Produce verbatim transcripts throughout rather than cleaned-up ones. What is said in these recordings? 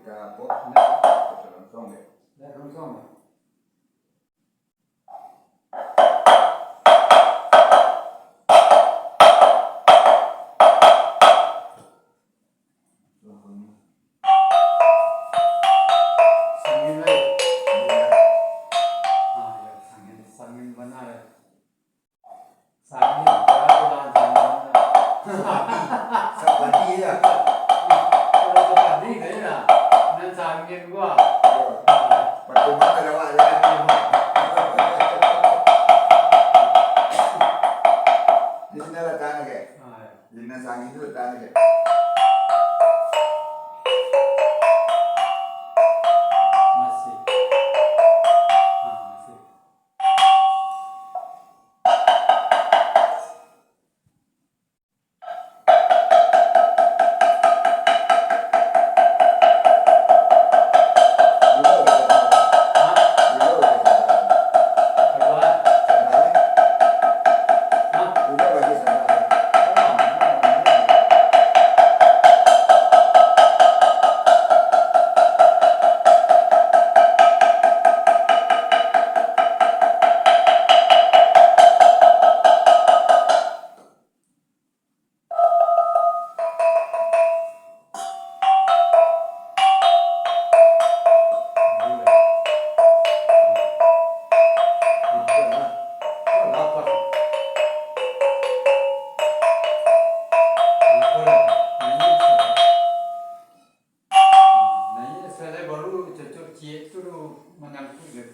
Apo? Ndak. Kota Longsong, deh. Ndak Longsong, deh. Sangin lai. Iya. Ah, ya, sangin, sangin bana lai. Sangin, kalau bilang sangin bana. Sapadi. Sapadi, ya. Kalau sapadi, kayaknya lah. Nan sangin gua. Iya. Pakai mata lawak je. Di sini lah tangan, kek. Ah, ya. Di sini sangin tu tangan, kek. Masih. Ah, masih. Nah, ini selesai baru cocok ciek tu manangkuk dia.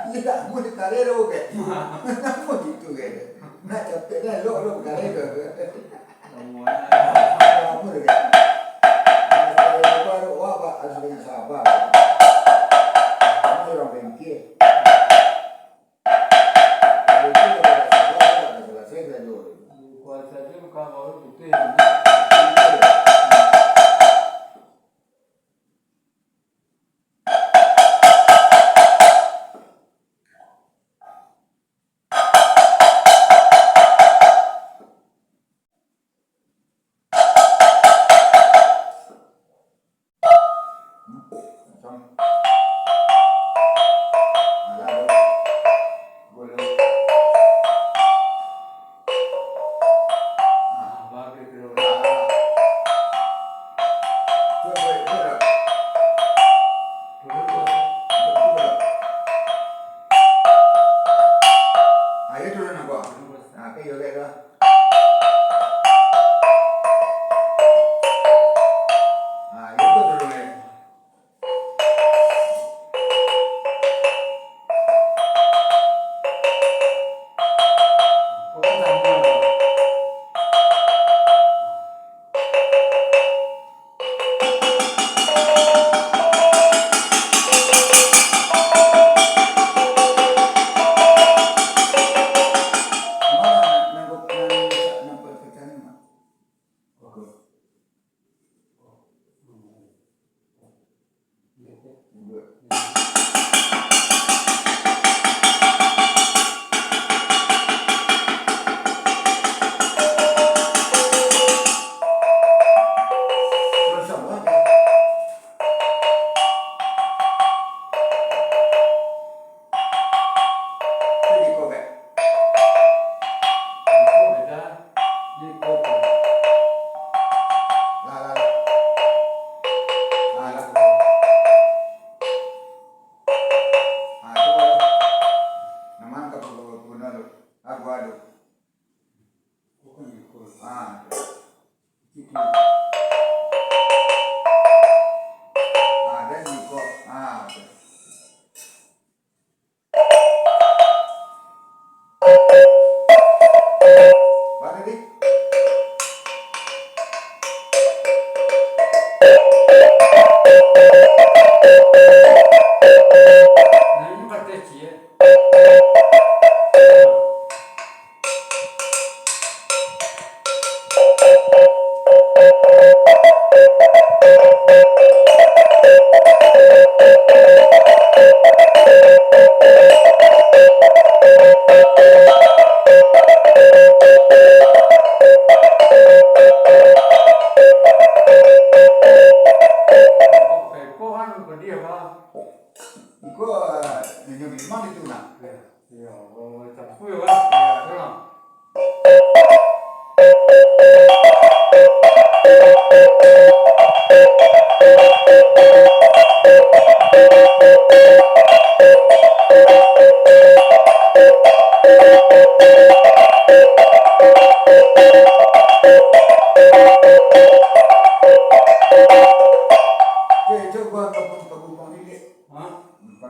Iyo, nak mun ditarik dah, oke. Namo gitu, kan? Nak capek dah, lo, lo, kali tu. Lamo dah, kan? Nah, saya baru, wah, Pak, harus banyak sabar. Kamu orang bengkek. Kalau itu, kalau tak sabar, tak selesai, tak jauh. Kuasa tu, kalau baru putus. Ayo turun apa? Nah, kan yo lah. Nah, itu turun, eh.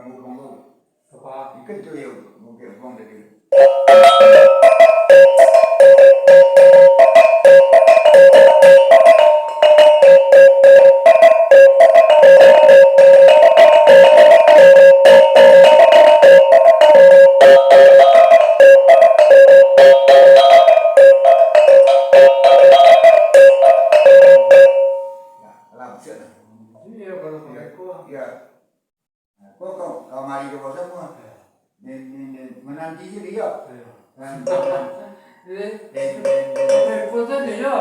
Tangguh bongko. Apa? Ikan tu ya, mungkin bong tadi. Nah, alam siap dah. Iya, kalau mereka. Ya. Kau, kau, kau mari ke bawah semua. Nen, nen, nen. Menanti je dia. Iya. Dan, dan, dan. Iya. Den, den, den. Eh, kau tadi ya?